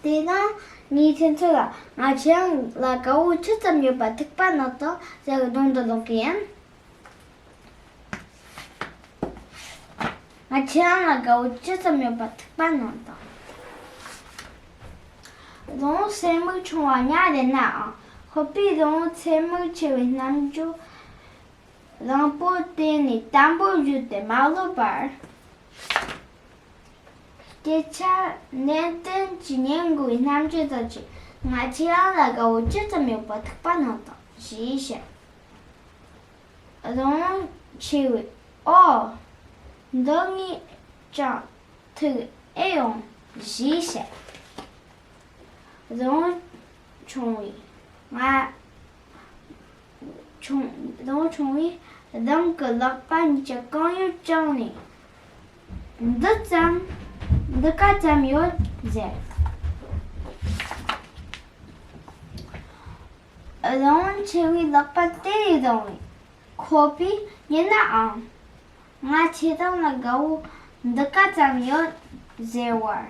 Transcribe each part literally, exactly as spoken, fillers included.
དེ་ན་ངས་ཁྱེད་ཚོ་ལ་ང་ཁྱེད་རང་ལ་དགའ་བོ་ཅི་ཙམ་ཡོད་པ་ཐིགས་པ་གནང་དང་ཟེར་གི་སྒྲུང་འདི་ཀློག་གི་ཡིན། ང་ཁྱེད་རང་ལ་དགའ་བོ་ཅི་ཙམ་ཡོད་པ་ཐིགས་པ་གནང་དང་། རྫོང་སེར་མོ་ཆུང་བ་ཉག་རེད་ནའང་ཁོ་པའི་རྫོང་སེར་མོ་ཆེ་བའི་རྣམ་འགྱུར་རིང་པོ་དེ་ནས་དམ་པོ་བཞུད་དེ་མ་ལོབ་པར། སྐད་ཆ་ནན་ཏན་གྱིས་ཉན་དགོས་པའི་རྣམ་འགྱུར་དང་བཅས། ང་ཁྱེད་རང་ལ་དགའ་བོ་ཅི་ཙམ་ཡོད་པ་ཐིགས་པ་གནང་དང་ཞེས་བཤད། རྫོང་ཆེ་བས། ཨོ། འདི་ངས་ཀྱང་ཐུག་ཨེ་ཡོང་ཞེས་བཤད། རྫོང་ཆུང་བས། ང་། ཆུང་། རྫོང་ཆུང་བས་རང་གི་ལག་པ་གཉིས་ཀྱིས་གང་ཡོད་བཅིངས་ནས། འདི་ཙམ། འདི་ག་ཙམ་ཡོད་ཟེར། རྫོང་ཆེ་བའི་ལག་པ་དེ་ལས་བརྡུང་བས། ཁོ་པས་ཉན་ནའང་། ང་ཁྱེད་རང་ལ་དགའ་བོ་འདི་ག་ཙམ་ཡོད་ཟེར་བར།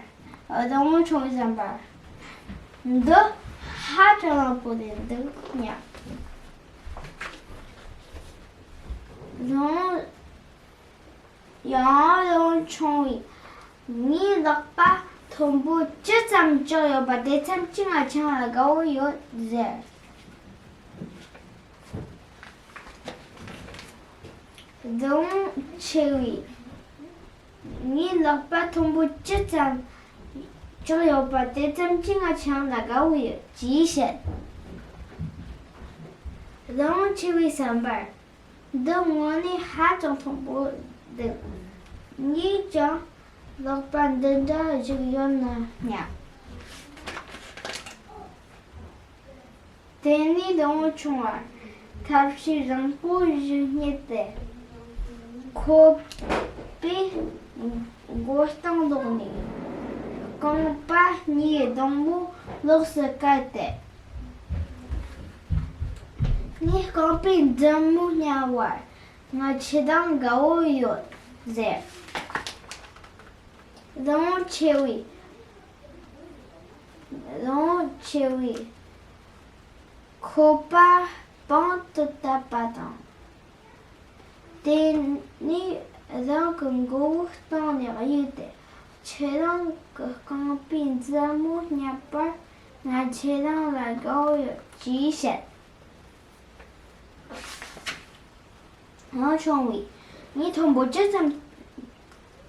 རྫོང་ཆུང་བས་བསམ་པར། འདི་ཧ་ཅང་རིང་པོ་རེད་འདུག་སྙམ། རྫོང་། ཡང་རྫོང་ཆུང་བས། ངའི་ལག་པ་མཐོན་པོ་ཅི་ཙམ་བཅིངས་ཡོད་པ་དེ་ཙམ་གྱིས་ང་ཁྱེད་རང་ལ་དགའ་བོ་ཡོད་ཟེར། རྫོང་ཆེ་བས། ངའི་ལག་པ་མཐོན་པོ་ཅི་ཙམ་བཅིངས་ཡོད་པ་དེ་ཙམ་གྱིས་ང་ཁྱེད་རང་ལ་དགའ་བོ་ཡོད་ཅེས་བཤད། རྫོང་ཆེ་བས་བསམ་པར། འདི་དངོས་གནས་ཧ་ཅང་མཐོན་པོ་འདུག་ངས་ཀྱང་ལག་པ་འདི་འདྲ་ཞིག་ཡོད་ན་སྙམ། དེ་ནས་རྫོང་ཆུང་བར་ཐབས་ཤེས་རིང་པོ་ཞིག་རྙེད་དེ། ཁོ་པས་མགོ་རྟིང་སློག་ནས་རྐང་པ་གཉིས་སྡོང་པོ་ལོགས་སུ་བཀལ་ཏེ། ངའི་རྐང་པའི་མཛུབ་མོ་བརྙ་བར་ང་ཁྱེད་རང་དགའ་བོ་ཡོད་ཟེར། རྫོང་ཆེ་བས། རྫོང་ཆེ་བས་ཁོ་པ་པང་དུ་བཏབ་པ་དང་། དེ་ནས་རང་གི་མགོ་བོ་སྟེང་ནས་གཡུགས་ཏེ། ཁྱེད་རང་གི་རྐང་པའི་མཛུབ་མོ་བརྙ་བར་ང་ཁྱེད་རང་ལ་དགའ་བོ་ཡོད་ཅེས་བཤད། རྫོང་ཆུང་བས། ངས་མཐོན་པོ་ཅི་ཙམ་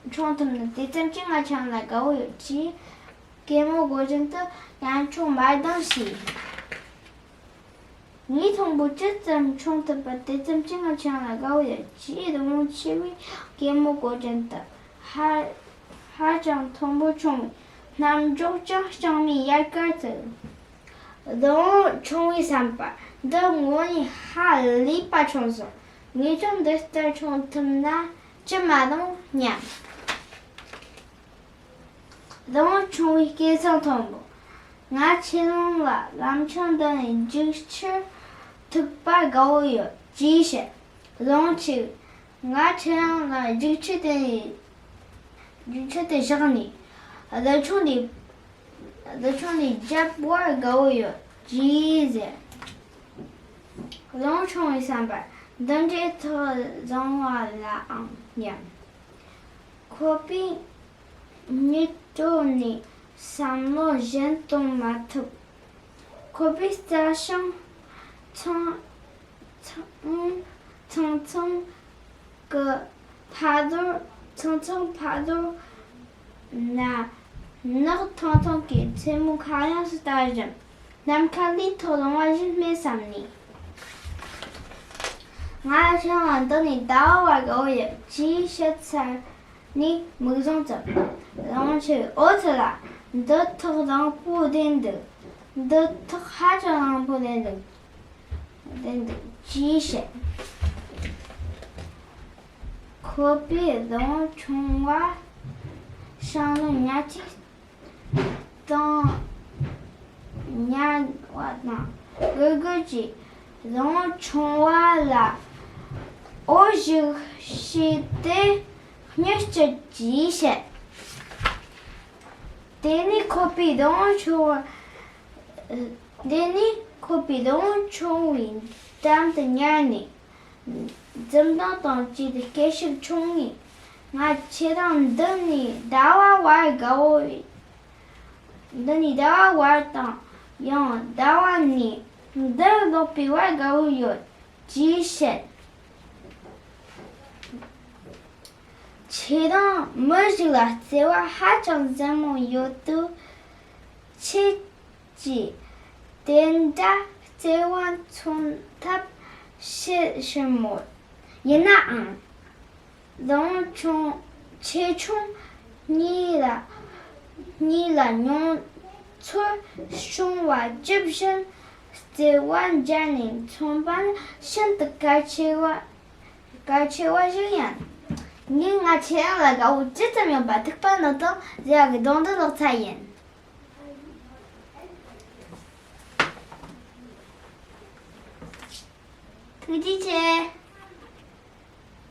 མཆོང་ཐུབ་ན་དེ་ཙམ་གྱིས་ང་ཁྱེད་རང་ལ་དགའ་བོ་ཡོད་ཅེས་གད་མོ་དགོད་བཞིན་དུ་ཡར་མཆོང་མར་ལྡིང་བྱས། ངས་མཐོན་པོ་ཅི་ཙམ་མཆོང་ཐུབ་པ་དེ་ཙམ་གྱིས་ང་ཁྱེད་རང་ལ་དགའ་བོ་ཡོད་ཅེས་རྫོང་ཆེ་བས་གད་མོ་དགོད་བཞིན་དུ་ཧ་ཧ་ཅང་མཐོན་པོ་མཆོང་བས། རྣམ་འགྱུར་ཀྱང་ལྕང་མའི་དབྱར་ཁ་ལྟར། རྫོང་ཆུང་བས་བསམ་པ། འདི་དངོས་གནས་ཧ་ལས་པ་མཆོང་སོང་། ངས་ཀྱང་འདི་ལྟར་མཆོང་ཐུབ་ན་ཅི་མ་རུང་སྙམ། རྫོང་ཆུང་བས་སྐད་གསང་མཐོན་པོ། ང་ཁྱེད་རང་ལ་ལམ་ཆུང་འདི་ནས་རྒྱུག་ཁྱེར་ཐུབ་པར་དགའ་བོ་ཡོད་ཅེས་བཤད། རྫོང་ཆེ་བས། ང་ཁྱེད་རང་ལ་རྒྱུག་ཁྱེར་དེ་ནས་རྒྱུག་ཁྱེར་དེ་བཞག་ནས་རྡུལ་ཕྲན་དེ་རྡུལ་ཕྲན་དེ་བརྒྱབ་པར་དགའ་བོ་ཡོད་ཅེས་ཟེར། རྫོང་ཆུང་བས་བསམ་པར། འདི་འདྲའི་ཐག་བཟང་བ་ལའང་སྙམ། ཁོ་པས་སྙིང་དྲོ་ནས་བསམ་བློ་གཞན་གཏོང་མ་ཐུབ། ཁོ་པའི་རྩྭ་ཤིང་ཚང་ཚང་ཚང་ཚང་གི་ཕ་རོལ། ཚང་ཚང་ཕ་རོལ་ན་ནགས་ཐང་ཐང་གི་མཚན་མོ་ཁ་གཡེང་སུ་ལྟ་བཞིན། ནམ་མཁའ་ལས་ཐོག་རིང་བ་ཞིག་རྨིས་བསམ་ནས། ང་ཁྱེད་རང་འདི་ནས་ཟླ་བ་བར་དགའ་བོ་ཡོད་ཅེས་བཤད་ཚར་ནས་མིག་ཟུང་བཙུམ། རྫོང་ཆེ་བས། ཨོ་ཙི་ལ། འདི་ཐག་རིང་པོ་རེད་འདུག་འདི་ཐག་ཧ་ཅང་རིང་པོ་རེད་འདུག་རེད་འདུག་ཅེས་བཤད། ཁོ་པས་རྫོང་ཆུང་བར་ཤིང་ལོ་ཉག་གཅིག་དང་ཉལ་བ་དང་སྒུར་སྒུར་གྱིས། རྫོང་ཆུང་བ་ལ་འོ་ཞིག་བྱས་ཏེ་སྙུན་སྐྱོར་གྱིས་བཤད། དེ་ནས་ཁོ་པའི་སྡོང་བོ་ཆུང་བ། དེ་ནས་ཁོ་པའི་སྡོང་བོ་ཆུང་བའི་འགྲམ་དུ་ཉལ་ནས། འཛུམ་མདངས་དང་བཅས་ཏེ་སྐད་ཤུགས་ཆུང་ངུས། ང་ཁྱེད་རང་འདི་ནས་ཟླ་བ་བར་དགའ་བོ་ཡིན། འདི་ནས་ཟླ་བ་བར་དང་ཡང་ཟླ་བ་ནས་འདིར་ལོག་པའི་བར་དགའ་བོ་ཡོད། ཅེས་བཤད། ཁྱེད་རང་མི་ཞིག་ལ་བརྩེ་བ་ཧ་ཅང་ཟབ་མོ་ཡོད་དུས། ཁྱེད་ཀྱིས་དེ་འདྲ་བརྩེ་བ་མཚོན་ཐབས་ཤེས་ཤེས་མོད། ཡིན་ནའང་། ལོང་ཆུང་ཆེ་ཆུང་གཉིས་ལ་གཉིས་ལ་མྱོང་ཚོར་བྱུང་བ་ཇི་བཞིན་བརྩེ་བ་འཇལ་ནས་མཚོན་པ་ནི་ཤིན་ཏུ་གལ་ཆེ་བ། གལ་ཆེ་བ་ཞིག་ཡིན། ངས་ང་ཁྱེད་རང་ལ་དགའ་བོ་ཇི་ཙམ་ཡོད་པ་ཐིགས་པ་ནག་དང་ཟེར་བ་གི་སྡོང་འདི་ཀློག་ཚར་ཡིན། ཐུགས་རྗེ་ཆེ།